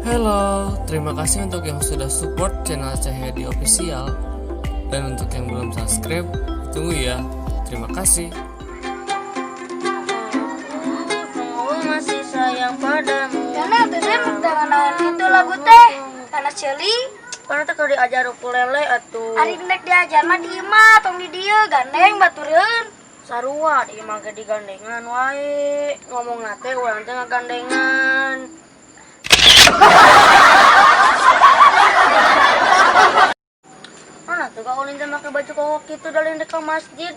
Halo, terima kasih untuk yang sudah support channel Cahyadi Official. Dan untuk yang belum subscribe, tunggu ya. Terima kasih. Aku masih sayang padamu. Karena teh dengan itu lagu teh karena ceuli. Karena teh keur diajar ukulele atuh. Ari nek diajar mah di imah, tong di dieu gandeng batureun. Sarua di imah ge digandengan wae. Ngomongna teh urang teh ngagandengan. Mana tuh kau ulin teh make baju koko kitu dalin dek ka masjid.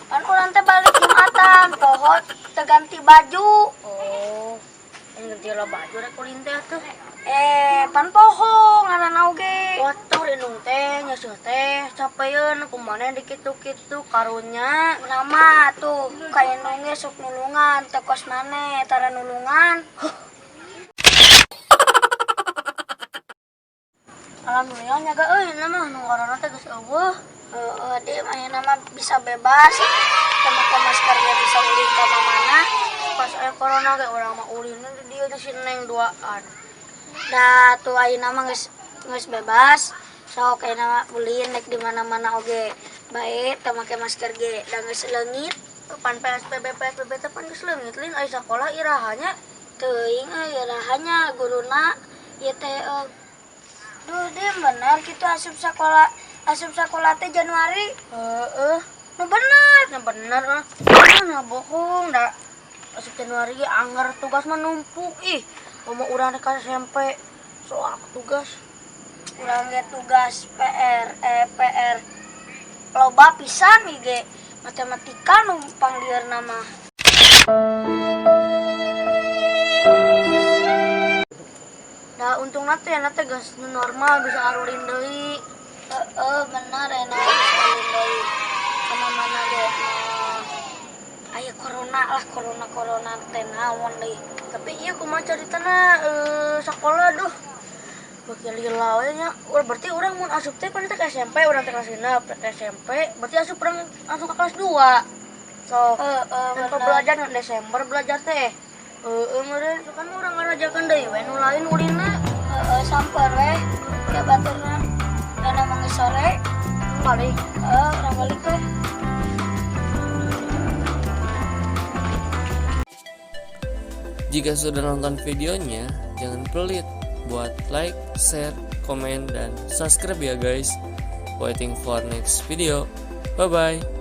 Kan urang teh balik Jumatan, poho teu ganti baju. Oh, ini ganti lah baju rek ulin teh atuh. Eh, pan poho ngaranna oge. Kotor indung teh, nyeuseut teh, capeun kumaha dikitu-kitu karunya. Urang mah tuh ka indung ge sok nulungan, teu kos maneh tara nulungan. Alhamdulillah nyaga euy mah nu corona teh geus eueuh. Heeh, deh ayeuna mah bisa bebas. Teu make masker ge bisa ulin ka mana. Pas aya corona ge urang mah ulinna di dieu teh si Neng duaan. Da tuh ayeuna mah geus geus bebas. Sok ayeuna mah ulin rek di mana-mana oge. Bae teu make masker ge da geus leungit. Pan PSBB PSBB teh pan geus leungit lin aya sakola irahanya. Teuing euy irahanya guruna ieu teh duh deh bener kitu asup sakola teh Januari. Heeh. Nu bener. Nah bener ah. Nah bohong da. Asup Januari ge anggar tugas mah numpuk ih. Komo urang rek ka SMP soal tugas. Urang ge tugas PR PR loba pisan ieu ge matematika numpang lieurna mah. Da untungna teh na teh geus normal bisa arulin deui. Heeh, bener enak bisa ulin deui. Ka mana ge mah aya corona lah, corona corona teh naon deui. Tapi ieu kumaha caritana sakola duh. Beuki lila we nya. Berarti urang mun asup teh pan teh ke SMP, urang teh kelas 6, ke SMP, berarti asup urang langsung ke kelas 2. So, Heeh, tanpa bener. Belajar nu Desember belajar teh. Heeh, meureun kan urang ngarajakeun deui we nu lain ulinna. Heeh, samper we ke baturna. Dan emang geus sore, Balik. Heeh, urang balik we. Jika sudah nonton videonya, jangan pelit buat like, share, komen, dan subscribe ya guys. Waiting for next video. Bye bye.